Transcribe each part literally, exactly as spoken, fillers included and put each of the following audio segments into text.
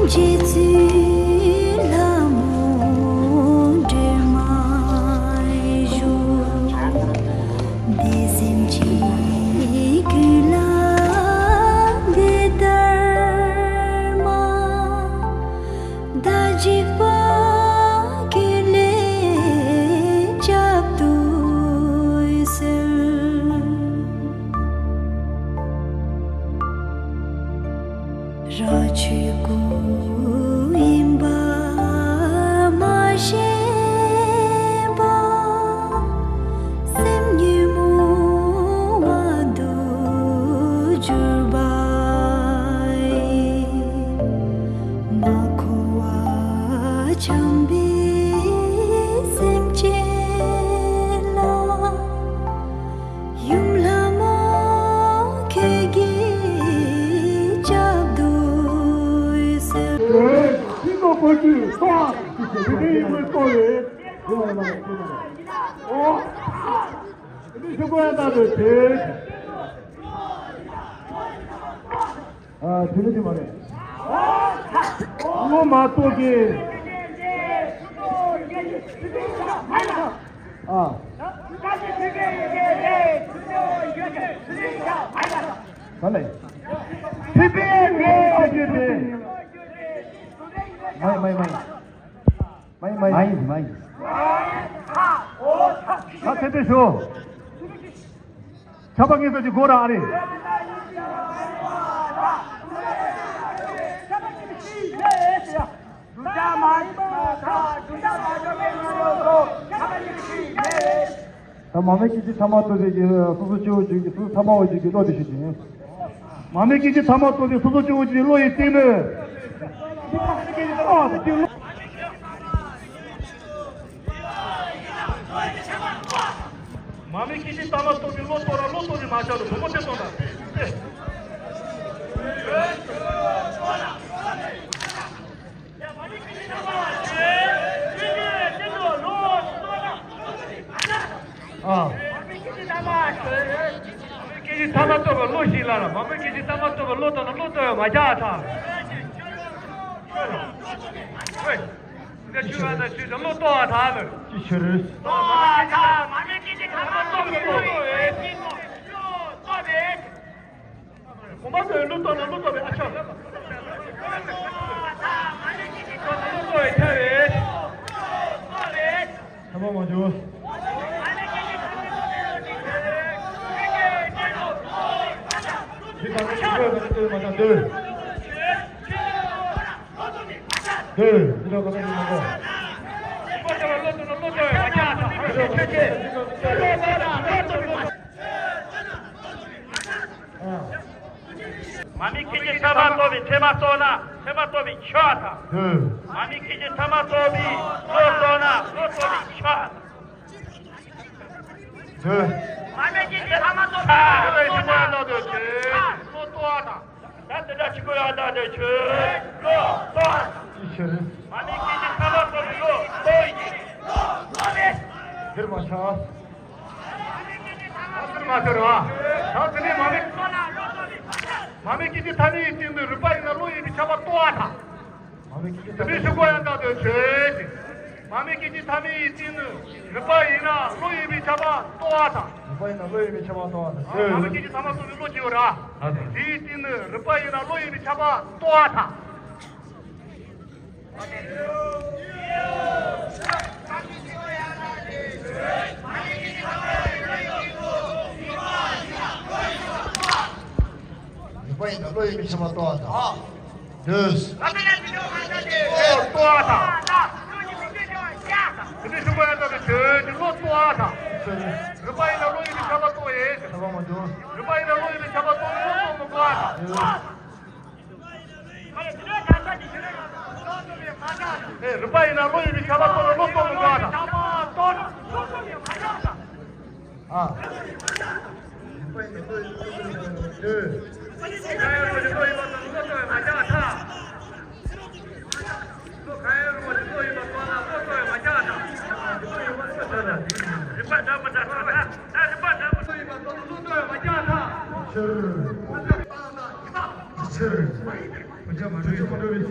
རྗེ་བཙུན་ལྷ་མོ་སྒྲོལ་མ་ཡོད། འདི་སེམས་ཅན་ཀུན་ལ་འདི་ལྟར་མ། བདག་འཇིགས་པ་ཀུན་ལས་བསྐྱབ་ཏུ་གསོལ། རང་ཆོས་སྐུ་ཡིན་པ་མ་ཤེས་པ། སེམས་ཉོན་མོངས་པ་དུ་གྱུར་པ་ཡི། མ་འཁོར་བ་འཁྱམས་པའི་སེམས་ཅན་ལ། ཡུམ་ལྷ་མོ་ཁྱེད་ཀྱིས་སྐྱབས་འདུག་ཟེར། ཤིང་ཏོག་བཀོད་ཇུས་སོགས་དེ་རིང་ཡིན་པའི་སྐོར་རེད། ཨོ། དེ་ནི་ཤོག་གུ་ཡང་བཏང་དུ་བྱེད། ཨ། དེ་ནི་དེ་མ་རེད། སྔོན་མ་གཏོགས་ཀྱི། ཨ། ག་ལེ། ཕི་པི་ཨེ་གི་ཨེ་ཇི་དེ། མའི་མའི་མའི། མའི་མའི་མའི་མའི། ད་ཚེ་འདས་ཞུ། ཆབ་པ་ངེས་ཚོ་གྱི་སྒོ་ར་ཨ་རེད། ད་མ་མའི་སྐད་ཅིག་ཐ་མ་ཏོ་ཟེར་གྱི་སོ་སོ་སྐྱེ་བོ་ཅིག་གི་སོ་སོ་ཐ་མ་བ་ཅིག་གི་བློ་དེ་ཞིག་ཡིན། མ་མའི་སྐད་ཅིག་ཐ་མ་ཏོ་ཟེར་སོ་སོ་སྐྱེ་བོ་ཅིག་གི་བློ་ཡི་སྟེང་ནས། མ་མའི་སྐད་ཅིག་ཐ་མ་ཏོ་ཟེར་བློ་ཏོ་ར་བློ་ཏོ་ཟེར་མ་ཆགས་ཏོ་བུ་མོ་དེ་སོང་ད། ཨ། སྐད་ཅིག་ཐ་མ་ཏོ་བ་བློ་ཞིག་ལ་ལ་མ་མའི་སྐད་ཅིག་ཐ་མ་ཏོ་བ་བློ་ཏོ་ན་བློ་ཏོ་ཡ་མ་ཆགས་ཐ། ཧོས། འདི་ཆུ་བ་ན་ཆུ་དང་བློ་ཏོ་བ་ཐ་ལ། ཅི་ཕྱིར། ཏོ་བ་ཐ་མ་མའི་སྐད་ཅིག་ཐ་མ་ཏོ་བ་བློ་ཡ་ཏོ་བ། གོང་མ་ཚོས་བློ་ཏོ་ན་བློ་ཏོ་བའི་ཨ་ཆོ། བློ་ཏོ་བའི་ཐ་བའི། ཐ་མ་མ་འཇོག་འདི་ག་ནས་ཤིག་ཡོད་ན་ལྟོས་མ་བྱ་འདོད། འདོད་འདི་ལ་ག་ནས་ཡོད་མ་གོ། མ་མའི་སྐད་ཅིག་ཐ་མ་ཏོ་བའི་ཕྲད་མ་ཏོ་ན་ཕྲད་མ་ཏོ་བའི་ཆོས་དང་། འདོད། མ་མའི་སྐད་ཅིག་ཐ་མ་ཏོ་བའི་བློ་ཏོ་ན་བློ་ཏོ་བའི་ཆོས་དང་། འདོད། མ་མའི་སྐད་ཅིག་ཐ་མ་ཏོ་བའི་བློ་ཏོ་ན་བློ་ཏོ་བའི་ཆོས་དང་། ད་དེ་འདྲ་ཆི་གོ་ཡང་ད་དེ་ཆོས་བློ་ཏོ། ཅི་ཕྱིར། མ་མའི་སྐད་ཅིག་ཐ་མ་ཏོ་བའི་བློ་ཏོ་ཡིན། འདིར་མ་ཆགས། ད་ཟེར་མ་ཟེར་བ། ད་དེ་ནས་མ་མའི། མ་མའི་སྐད་ཅིག་ཐ་མའི་སྟེང་དུ་རིག་པ་ཡིན་ན་བློ་ཡིན་པའི་ཁྱབ་པ་རྟོགས་པ་དང་། མ་མའི་སྐད་ཅིག་ཐ་མའི་ཤོག་གུ་ཡང་དག་ཏུ་ཆོས་ཅན། མ་མའི་སྐད་ཅིག་ཐ་མའི་སྟེང་དུ་རིག་པ་ཡིན་ན་བློ་ཡིན་པའི་ཁྱབ་པ་རྟོགས་པ་དང་། རིག་པ་ཡིན་ན་བློ་ཡིན་པའི་ཁྱབ་པ་རྟོགས་པ་དང་། མ་མའི་སྐད་ཅིག་ཐ་མ་རྟོགས་པའི་བློ་སྐྱེ་བ་ར། དེའི་སྟེང་དུ་རིག་པ་ཡིན་ན་བློ་ཡིན་པའི་ཁྱབ་པ་རྟོགས་པ་དང་། རིག་པ་ཡིན་ན་བློ་ཡིན་པའི་ཁྱབ་པ་རྟོགས་པ་དང་། འདོད། ཨོ་རྟོགས་པ་དང་། དེ་ནས་ཤོག་གུ་ཡང་དག་ཏུ་ཆོས་ཅན་བློ་རྟོགས་པ་དང་། རིག་པ་ཡིན་ན་བློ་ཡིན་པའི་ཁྱབ་པ་རྟོགས་པ་ཡིན། ཁྱབ་པ་མ་འཇོག་རིག་པ་ཡིན་ན་བློ་ཡིན་པའི་ཁྱབ་པ་རྟོགས་ན་བློ་རྟོགས་མི་དགོས་པ་དང་། ཨེ། རིག་པ་ཡིན་ན་བློ་ཡིན་པའི་ཁྱབ་པ་རྟོགས་ན་བློ་རྟོགས་མི་དགོས་པ་དང་། ཨ། ཕྱིར། ཕྱིར། ཕྱིར། ཕྱིར།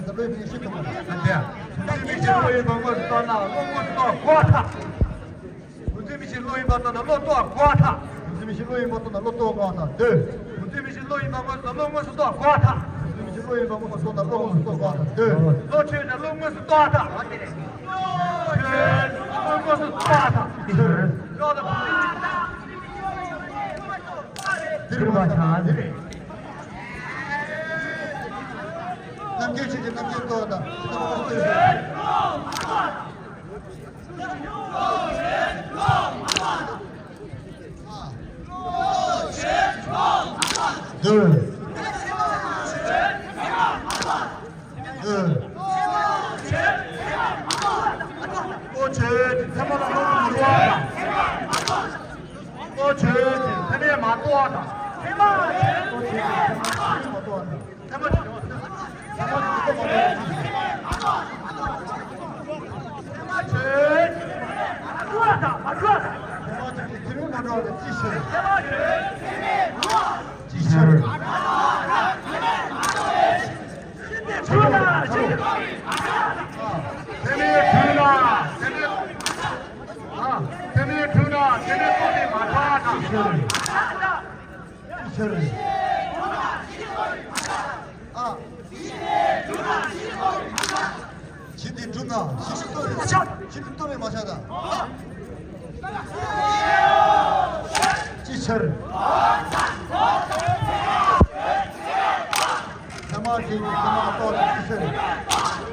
ཡིན་ཙང་བློ་ཡིན་པ་ངས་ཤེས་ཐུབ་མ་རེད། ཨ་འདི་ཡ། བུ་འཛིན་མི་ཤེས་བློ་ཡིན་པ་དངོས་སུ་རྟོགས་ན་བློ་དངོས་སུ་རྟོགས་དགོས་ཐལ། བུ་འཛིན་མི་ཤེས་བློ་ཡིན་པ་རྟོགས་ན་བློ་རྟོགས་དགོས་ཐལ། བུ་འཛིན་མི་ཤེས་བློ་ཡིན་པ་རྟོགས་ན་བློ་རྟོགས་དགོས་ཐལ། འདོད། བུ་འཛིན་མི་ཤེས་བློ་ཡིན་པ་དངོས་སུ་རྟོགས་ན་བློ་དངོས་སུ་རྟོགས་དགོས་ཐལ། བུ་འཛིན་མི་ཤེས་བློ་ཡིན་པ་དངོས་སུ་རྟོགས་ན་བློ་དངོས་སུ་རྟོགས་དགོས་ཐལ། འདོད། བློ་ཆོས་ཀྱང་བློ་དངོས་སུ་རྟོགས་ཐལ། ཆོས་བློ་དངོས་སུ་རྟོགས་ཐལ། ཆོས་ཀྱང་བློ་དངོས་སུ་རྟོགས་ཐལ། འདིར་མ་ཆགས་ཟེར། རྣམ་འགྱུར་ཆོས་ཀྱི་རྣམ་འགྱུར་རྟོགས་དང་། འདུལ། འདུལ། ཨོ་ཆོས་ཀྱི་ཐལ་མོ་ལ་ལོག་མི་འགྲོ་བ་དང་། ཨོ་ཆོས་ཀྱི་ཐལ་མོ་མ་གཏོགས་དང་། ཨོ་ཆོས་ཀྱི་ཐལ་མོ་མ་གཏོགས་དང་། ཐལ་མོ་ཆོས་ཀྱི་ཐལ་མོ་མ་གཏོགས་དང་། ཐལ་མོ་ཆོས་ཀྱི་ཐལ་མོ་མ་གཏོགས་དང་། ཅི་ཕྱིར། ཅི་ཕྱིར། ཐལ་མོ་ཐལ་མོ། ཁྱེད་ནས་ཐོག་ནས་མ་ཐོག་ཨ་ན། ཕྱི་ཕྱིར། ཕྱི་ཕྱིར། ཨ། ཇི་འདི་སྒྲུབ་ན་ཇི་འདི་སྟོབས་མེད་མ་ཆགས། ཇི་འདི་སྟོབས་མེད་མ་ཆགས་ད། ཅི་ཕྱིར། ཚད་མ་ཅན་གྱི་ཚད་མ་ལ་རྟོག་དང་ཅི་ཕྱིར།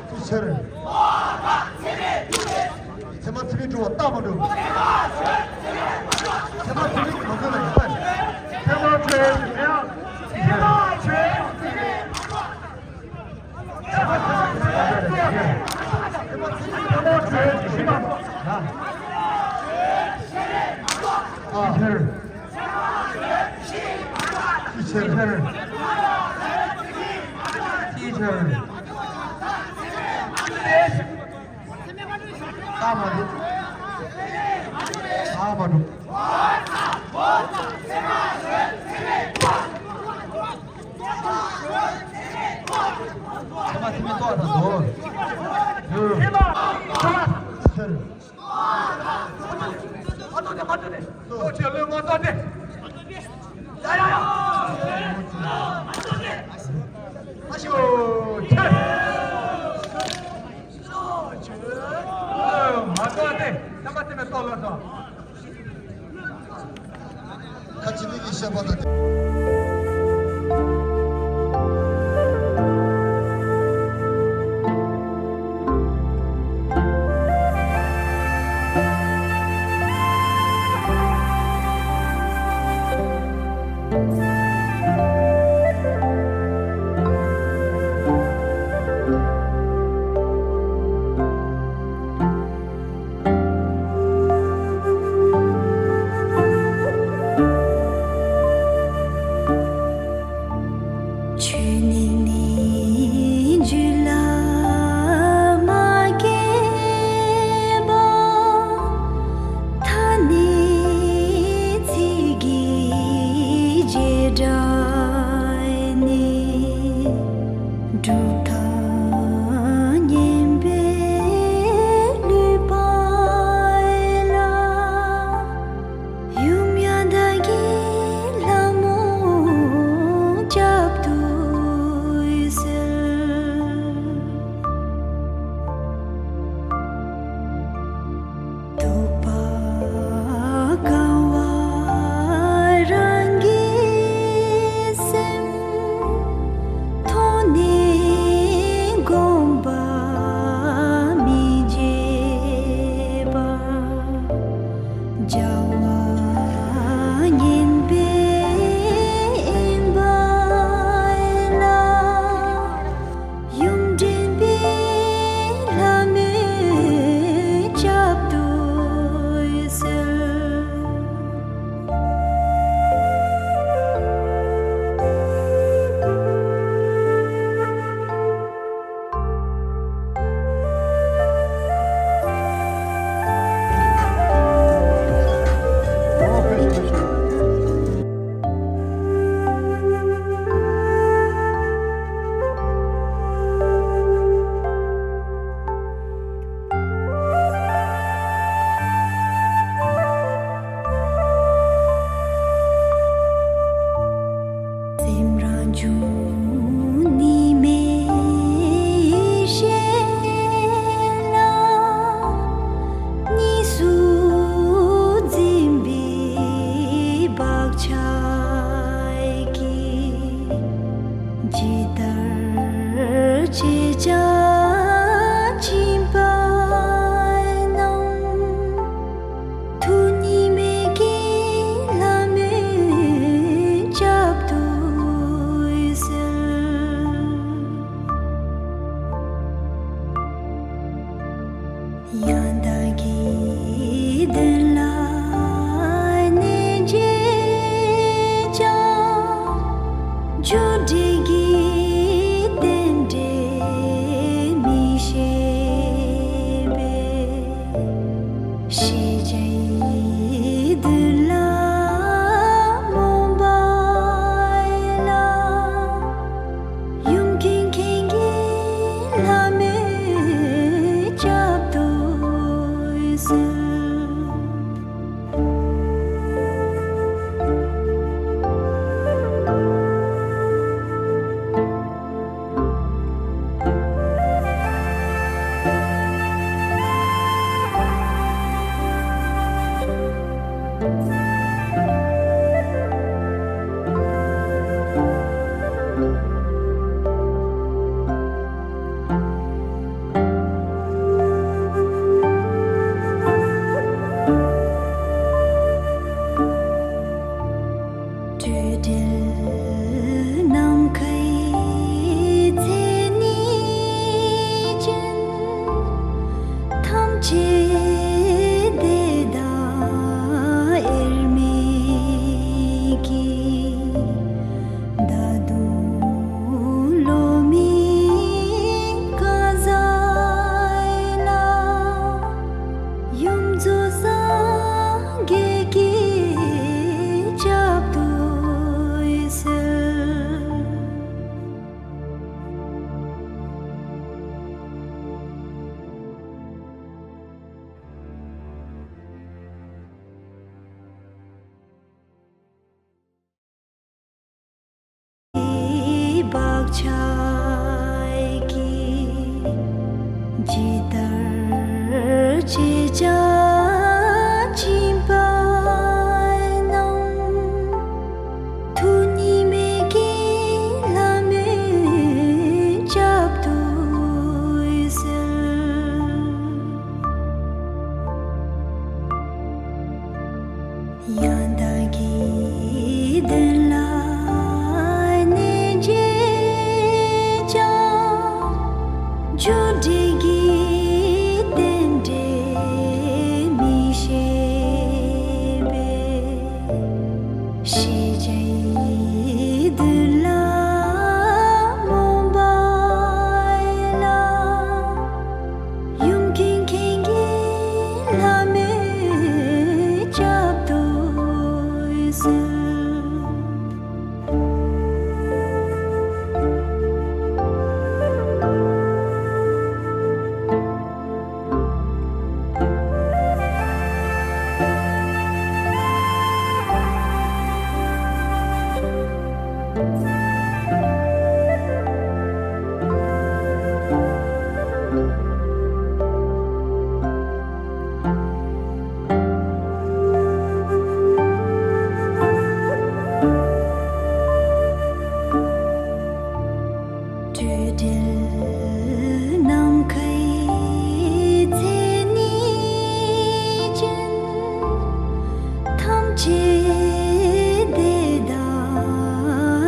ཅི་ཕྱིར། ཚད་མ་ཚད་མས་གྲུབ་པ་རྟགས་མ་གྲུབ། ཚད་མ་ཚད་མས་མ་གྲུབ་ལ་ཡིན་པ། ཚད་མ་ཆོས་ཅན། ཚད་མ་ཆོས་ཅན། ཚད་མ་ཚད་མས་རྟོགས་དང་དོར། ཚད་མ་ཚད་མས་མ་རྟོགས་ཏེ། ཡ་ཡ་ཡ། ཨ་ཤོ་ཆེ། མ་རྟོགས་ཏེ། ཚད་མ་ཚད་མས་རྟོགས་ལ་སོང་། ཁ་ཅིག་ནི་ཡེ་ཤེས་པ་དང་། ཆོས་ཉིད་ནི་རྒྱུད་ལ་མ་སྐྱེས་པ། ཐ་སྙད་ཚིག་གི་བྱེ་བྲག་ནི། གྲུབ་མཐའ་ཉན་པའི་ལུས་པ་ལ། ཡུམ་ཡང་དག་གི་ལྷ་མོ་སྐྱབས་སུ་གསོལ། རྟོགས་པ་དགའ་བ་རང་གི་སེམས། མཐོང་ནས་བསྒོམ་པ་མི་བརྗེད་པ། བྱ་བ་ངན་པའི་དབེན་པ་ལ། ཡུམ་འདྲེན་པའི་ལྷ་མོས་སྐྱབས་སུ་གསོལ། སེམས་རང་བྱུང་གཉིས་མེད་ཡེ་ཤེས་ལ། གཉིས་སུ་འཛིན་པའི་བག་ཆགས་ཀྱིས། ཇི་ལྟར་བྱེད་ཀྱང་འཆིང་བ་རྣམས། ཐུགས་གཉིས་མེད་ཀྱི་ལྷ་མོས་སྐྱབས་སུ་གསོལ། ཡང་དག་གི་དོན་ལ་གནས་བྱེད་ཀྱང་། བརྗོད་བྲལ་གྱི་རྟེན་འབྲེལ་མི་ཤེས་པས། ཤེས་བྱའི་དོན་ལ་རྨོངས་པ་ལ། ཡུམ་ཀུན་མཁྱེན་གྱི་ལྷ་མོས་སྐྱབས་སུ་གསོལ། སྤྲོས་བྲལ་ནམ་མཁའི་མཚན་ཉིད་ཅན། ཐམས་ཅད་བདེ་དང་དབྱེར་མེད་ཀྱི། ད་དུང་བློ་མིག་གང་ཟག་ལ། ཡུམ་གཙོ་སངས་རྒྱས་ཀྱི་ཞབས་ཏོག་གསོལ། བག་ཆགས་ཀྱིས་ཇི་ལྟར་བྱེད་བྱ་སྦྱིན་པ་རྣམས། ཐུགས་གཉིས་མེད་ཀྱི་ལྷ་མོའི་ཞབས་ཏོག་གསོལ། ཡང་དག་གི་དོན་ལ་གནས་བྱེད་ཅིང་། རྒྱུ་འབྲས་ཀྱི་རྟེན་འབྲེལ་མི་ཤེས་པས། ཤེས་བྱའི་དོན་ལ་རྨོངས་པ་ལ། ཡུམ་ཀུན་མཁྱེན་གྱི་ལྷ་མོའི་ཞབས་ཏོག་གསོལ། སྤྲོས་བྲལ་ནམ་མཁའི་མཚན་ཉིད་ཅན། ཐམས་ཅད་བདེ་དང་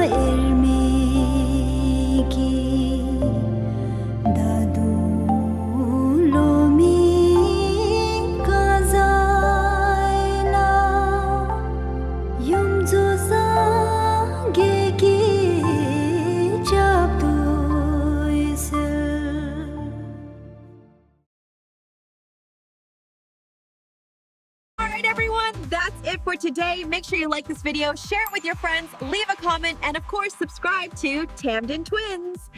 དབྱེར་མེད་ཀྱི། ད་དུང་བློ་མིག་གང་ཟག་ལ། ཡུམ་གཙོ་སངས་རྒྱས་ཀྱི་ཞབས་ཏོག་གསོལ། All right, everyone, that's it for today. Make sure you like this video, share it with your friends, leave a comment, and of course, subscribe to Tamden Twins.